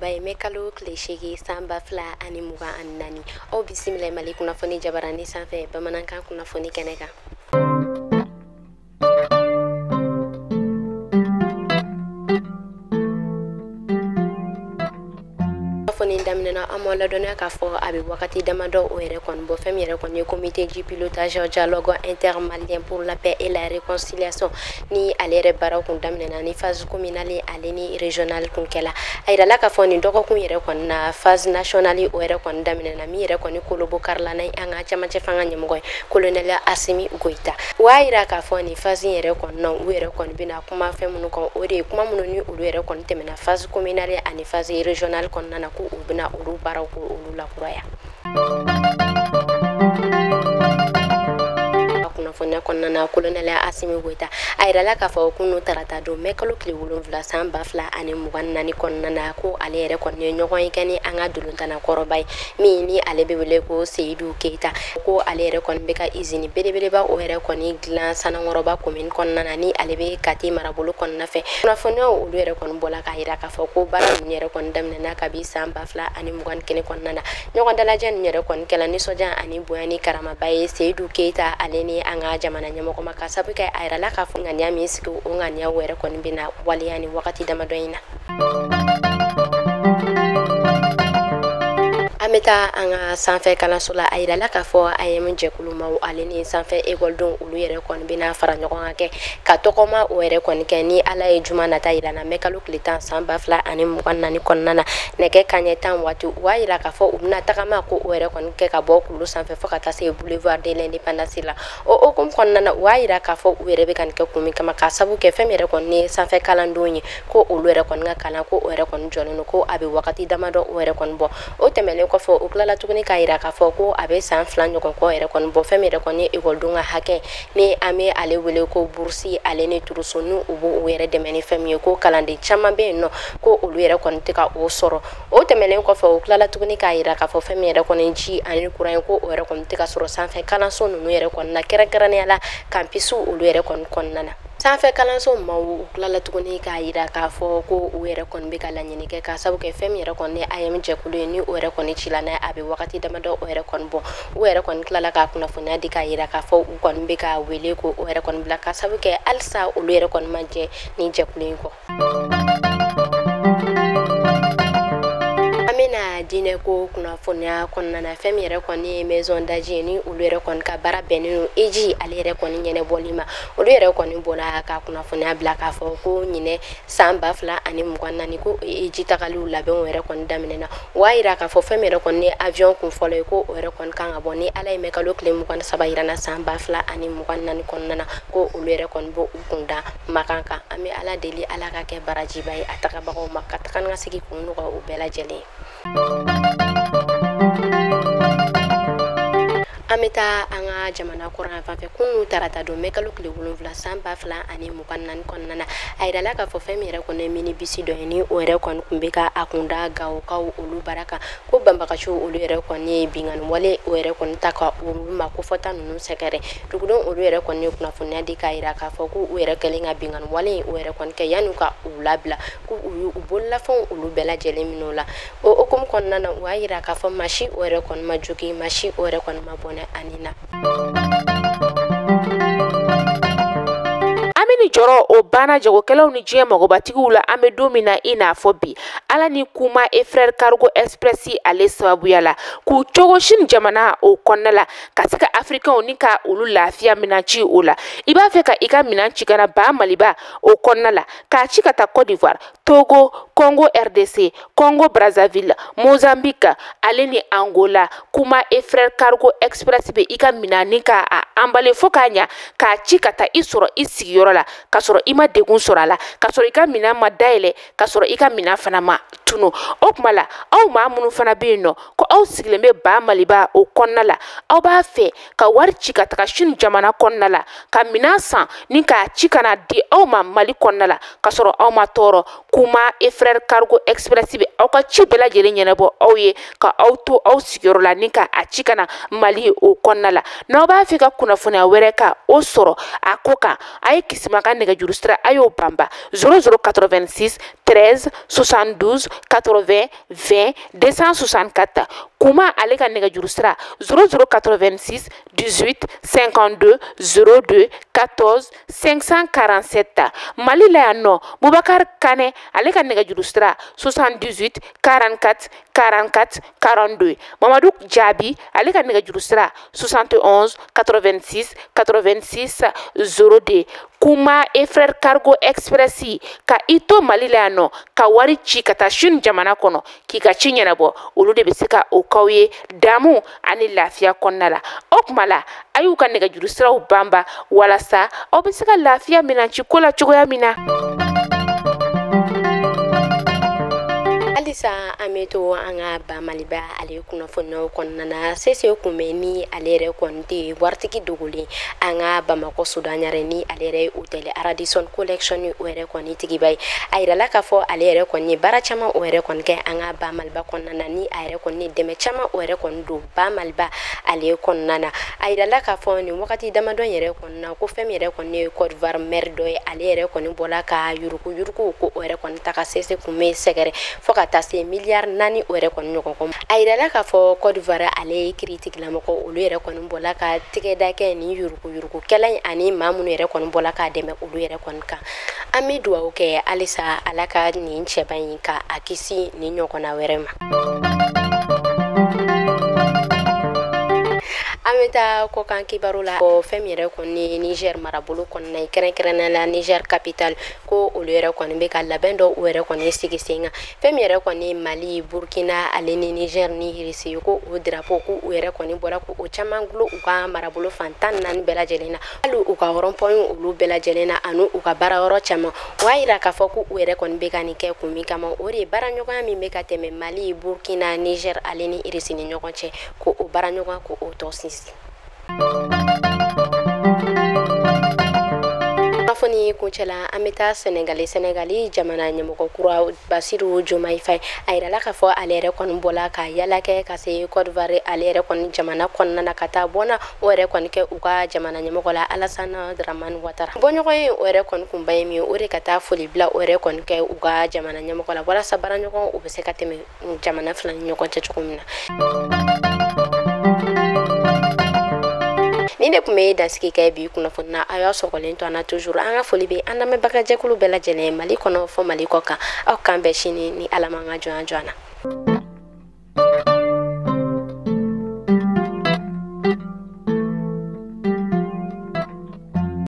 araba ye mɛ kalo tile 8 san 2024. Aw bisimila Mali kunnafoni jabarani sanfɛ bamanankan kunnafoni kɛnɛ kan. Kunnafoni daminɛna an m'aw ladɔnniya k'a fɔ a bɛ wagati damadɔ o yɛrɛ kɔni bɔ fɛn min yɛrɛ kɔni ye comité du pilotage dialogue intermalien pour la paix et la réconciliation ni ale yɛrɛ baaraw kun daminɛna ni phase communale ale ni régionale kun kɛla. A yirala k'a fɔ nin dɔgɔkun yɛrɛ kɔni na phase nationale o yɛrɛ kɔni daminɛna min yɛrɛ kɔni kolobo karila n'a an ka camancɛ fanga ɲɛmɔgɔ ye colonel Assimi Goïta. U y'a yira k'a fɔ nin phase yɛrɛ kɔni na u yɛrɛ kɔni bɛna kuma fɛn minnu kan o de ye kuma minnu ni olu yɛrɛ kɔni tɛmɛna phase communale ani phase régionale kɔnɔna na ko u bɛna olu baaraw ko olu lakuraya. Kunnafoniya kɔnɔna na colonel Assimi Goïta a yirala k'a fɔ k'u tarata don mɛ kalo tile 7 san 2024 kɔnɔna na ko ale yɛrɛ kɔni ye ɲɔgɔn ye kɛ ni an ka dolantanna kɔrɔba ye min ni ale bɛ wele ko Seyidu Keyita, ko ale yɛrɛ kɔni bɛ ka izini belebeleba o yɛrɛ kɔni dilan Sanankɔrɔba commune kɔnɔna na ni ale bɛ Kati marabolo kɔnɔna fɛ. Kunnafoniyaw olu yɛrɛ kɔni bɔla k'a yira k'a fɔ ko baara ninnu yɛrɛ kɔni daminɛna kabi san 2021 kɔnɔna na. Ɲɔgɔn dalajɛ ninnu yɛrɛ kɔni kɛla nisɔndiya ani bonya ni karamaba ye Seyidu Keyita ale ni an ka jamana ɲɛmɔgɔ ma, ka sabu kɛ a yirala k'a fɔ ŋaniya min sigi o ŋaniya yɛrɛ kɔni bɛna waleya ni wagati damadɔ in na. An bɛ taa an ka sanfɛ kalanso la. A yirala k'a fɔ AEM jɛkulu maaw ale ni sanfɛ ekɔlidenw olu yɛrɛ kɔni bɛna fara ɲɔgɔn kan kɛ ka tɔgɔma o yɛrɛ kɔni kɛ ni Ala ye juma nata yira na mɛ kalo tile 10 san 2024 kɔnɔna na nɛgɛ kanɲɛ 10 waati. U b'a yira k'a fɔ u bɛna tagama ko o yɛrɛ kɔni kɛ ka bɔ kulu sanfɛ fo ka taa se boulevard de l'indépendance la. O hukumu kɔnɔna na u b'a yira k'a fɔ u yɛrɛ bɛ ka nin kɛ kun min kama, ka sabu kɛ fɛn min yɛrɛ kɔni ye sanfɛ kalandenw ye ko olu yɛrɛ kɔni ka kalan ko o yɛrɛ kɔni jɔlen don, ko a bɛ wagati damadɔ o yɛrɛ kɔni bɔ. O tɛmɛnen kɔfɛ u tilala tuguni k'a yira k'a fɔ ko a bɛ san 2 ɲɔgɔn kɔ yɛrɛ kɔni bɔ fɛn min yɛrɛ kɔni ye ekɔlidenw ka hakɛ ni an bɛ ale wele ko bourse ale ni trousseau ni u b'o yɛrɛ dɛmɛ ni fɛn min ye, ko kalanden caman bɛ yen nɔ ko olu yɛrɛ kɔni tɛ ka o sɔrɔ. O tɛmɛnen kɔfɛ u tilala tuguni k'a yira k'a fɔ fɛn min yɛrɛ kɔni ji ani kuran ye ko o yɛrɛ kɔni tɛ ka sɔrɔ sanfɛ kalanso ninnu yɛrɛ kɔni na, kɛrɛnkɛrɛnnenya la campus olu yɛrɛ kɔni kɔnɔna na. Sanfɛ kalanso maaw u tilala tuguni k'a yira k'a fɔ ko u yɛrɛ kɔni bɛ ka laɲini kɛ ka sabu kɛ fɛn min yɛrɛ kɔni ye AEM jɛkulu ye ni o yɛrɛ kɔni cila n'a a bɛ wagati damadɔ o yɛrɛ kɔni bɔ. U yɛrɛ kɔni tilala k'a kunnafoniya di k'a yira k'a fɔ u kɔni bɛ ka wele ko o yɛrɛ kɔni bila ka sabu kɛ halisa olu yɛrɛ kɔni ma jɛ ni jɛkulu in kɔ. An bɛna diinɛ ko kunnafoniya kɔnɔna na fɛn min yɛrɛ kɔni ye maison d'Aji ye ni olu yɛrɛ kɔni ka baara bɛnnen don eji ale yɛrɛ kɔni ɲɛnɛbɔli ma. Olu yɛrɛ kɔni bɔra ka kunnafoniya bila k'a fɔ ko ɲinɛ san 2024 ko eji tagaliw labɛnw yɛrɛ kɔni daminɛna. U b'a yira k'a fɔ fɛn min yɛrɛ kɔni ye avion kun fɔlɔ ye ko o yɛrɛ kɔni kan ka bɔ ni Ala ye mɛ kalo tile 23 yira na san 2024 kɔnɔna na ko olu yɛrɛ kɔni b'o u kun da Makan kan. An bɛ Ala deli Ala ka kɛ barajiba ye a tagabagaw ma ka taga ni ka segin kun nɔgɔya u bɛɛ lajɛlen. An bɛ taa an ka jamana kɔrɔn fan fɛ. Kunun tarata don mɛ kalo tile 7 san 2024 kɔnɔna na a yirala k'a fɔ fɛn min yɛrɛ kɔni ye minibisi dɔ ye ni o yɛrɛ kɔni tun bɛ ka a kun da Gawokaw olu bara kan, ko banbagaciw olu yɛrɛ kɔni ye binkanni wale o yɛrɛ kɔni ta ka olu ma kofɔta ninnu sɛgɛrɛ. Dugudenw olu yɛrɛ kɔni ye kunnafoniya di k'a yira k'a fɔ ko u yɛrɛ kɛlen ka binkanni wale o yɛrɛ kɔni kɛ yanni ka u labila ko u y'u bololafɛnw olu bɛɛ lajɛlen minɛ o la. O hukumu kɔnɔna na u y'a yira k'a fɔ maa si o yɛrɛ kɔni ma jogin, maa si o yɛrɛ kɔni ma bɔnɛ ani na. An bɛ nin jɔrɔ o banna jagokɛlaw ni diɲɛ magobatigiw la an bɛ don min na i n'a fɔ bi Ala ni Kuma et Frère Cargo Express ale sababuya la k'u cogo sini jamana o kɔnɔna la ka se ka Africainw ni ka olu lafiya minɛn ci o la. I b'a fɛ ka i ka minɛn ci ka na ba Maliba o kɔnɔna la k'a ci ka taa Côte d'Ivoire, Togo, Congo RDC, Congo Brazzaville, Mozambique ale ni Angola. Kuma et Frère Cargo Express bɛ i ka minɛn ni ka a emballer fo k'a ɲa k'a ci ka taa i sɔrɔ i sigiyɔrɔ la k'a sɔrɔ i ma degun sɔrɔ a la, k'a sɔrɔ i ka minɛn ma dayɛlɛ, k'a sɔrɔ i ka minɛn fana ma tunu. O tuma la aw maa minnu fana bɛ yen nɔ ko aw sigilen bɛ ba Maliba o kɔnɔna la, aw b'a fɛ ka wari ci ka taga Chine jamana kɔnɔna la ka minɛn san ni k'a ci ka na di aw ma Mali kɔnɔna la k'a sɔrɔ aw ma tɔɔrɔ. Kuma et Frère Cargo Express bɛ aw ka ci bɛɛ lajɛlen ɲɛnabɔ aw ye ka aw to aw sigiyɔrɔ la ni ka a ci ka na Mali o kɔnɔna la. N'aw b'a fɛ ka kunnafoniya wɛrɛ ka o sɔrɔ a ko kan, a ye Kisima ka nɛgɛjuru sira a y'o banba 0086 13 72 80 20 264. Kuma ale ka nɛgɛjuru sira 0086 18 52 02 14 547. Mali la yan nɔ, Bubakari Kanɛ ale ka nɛgɛjuru sira 78 44 44 42. Mamadu Jaabi ale ka nɛgɛjuru sira 71 86 86 02. Kuma et Frère Cargo Express ka i to Mali la yan nɔ ka wari ci ka taa Chine jamana kɔnɔ k'i ka ci ɲɛnabɔ, olu de bɛ se ka o k'aw ye damu ani lafiya kɔnɔna la. O tuma la a y'u ka nɛgɛjuru siraw banba walasa aw bɛ se ka lafiya minɛnci ko la cogoya min na. Halisa an bɛ to an ka ba Maliba ale kunnafoniyaw kɔnɔna na. Sese Kunbɛ ni ale yɛrɛ kɔni tɛ waritigi dogolen an ka Bamakɔ Sudan ni ale yɛrɛ ye hôtel Radisson Collection o yɛrɛ kɔni tigiba ye. A yirala k'a fɔ ale yɛrɛ kɔni ye baara caman o yɛrɛ kɔni kɛ an ka ba Maliba kɔnɔna na, ni a yɛrɛ kɔni ye dɛmɛ caman o yɛrɛ kɔni don ba Maliba ale kɔnɔna na. A yirala k'a fɔ nin wagati damadɔ yɛrɛ kɔnɔna na ko fɛn min yɛrɛ kɔni ye Côte d'Ivoire maire dɔ ye, ale yɛrɛ kɔni bɔla ka yuruku yuruku ko o yɛrɛ kɔni ta ka Sese Kunbɛ sɛgɛrɛ fo ka taa se miliyari 4 o yɛrɛ kɔni ɲɔgɔn kɔ. A yirala k'a fɔ Côte d'Ivoire ale ye kiiritigɛlamɔgɔ olu yɛrɛ kɔni bɔla ka tigɛda kɛ nin yuruku yurukukɛla in ani maa minnu yɛrɛ kɔni bɔla k'a dɛmɛ olu yɛrɛ kɔni kan. An bɛ dugawu kɛ halisa Ala ka nin cɛba in ka a kisi nin ɲɔgɔnna wɛrɛ ma. An bɛ taa kɔkan kibaru la. Fɛn min yɛrɛ kɔni Niger marabolo kɔnɔna ye, kɛrɛnkɛrɛnnenya la Niger capitale, ko olu yɛrɛ kɔni bɛ ka labɛn dɔ u yɛrɛ kɔni sigi sen kan. Fɛn min yɛrɛ kɔni Mali, Burkina ale ni Niger ni Russie, ko o drapeau ko u yɛrɛ kɔni bɔra ko o caman gulo u ka marabolo fan 14 bɛɛ lajɛlen na, hali u ka rond-point olu bɛɛ lajɛlen na ani u ka baara yɔrɔ caman. O y'a yira k'a fɔ ko u yɛrɛ kɔni bɛ ka nin kɛ kun min kama, o de ye baaraɲɔgɔnya min bɛ ka tɛmɛ Mali, Burkina, Niger ale ni Russie ni ɲɔgɔn cɛ, ko o baaraɲɔgɔnya ko o tɔ sinsin. Kunnafoni kuncɛla, an bɛ taa Sɛnɛgali. Sɛnɛgali jamana ɲɛmɔgɔ kura Basiru Diomaye Faye, a yirala k'a fɔ ale yɛrɛ kɔni bɔla ka yala kɛ ka se Côte d'Ivoire ale yɛrɛ kɔni jamana kɔnɔna na, ka taa bɔnna o yɛrɛ kɔni kɛ u ka jamana ɲɛmɔgɔ la Alassane Dramane Ouattara. Bɔɲɔgɔn ye o yɛrɛ kɔni kunba ye min ye, o de ka taa foli bila o yɛrɛ kɔni kɛ u ka jamana ɲɛmɔgɔ la walasa baaraɲɔgɔn u bɛ se ka tɛmɛ jamana fila ni ɲɔgɔn cɛ cogo min na. Ni de tun bɛ dansigi kɛ bi kunnafoni na, aw y'a sɔgɔlen to an na toujours. An ka foli bɛ an lamɛnbagajɛkulu bɛɛ lajɛlen Mali kɔnɔ fɔ Mali kɔ kan. Aw k'an bɛn sini ni Ala m'an ka jɔnya jɔ an na.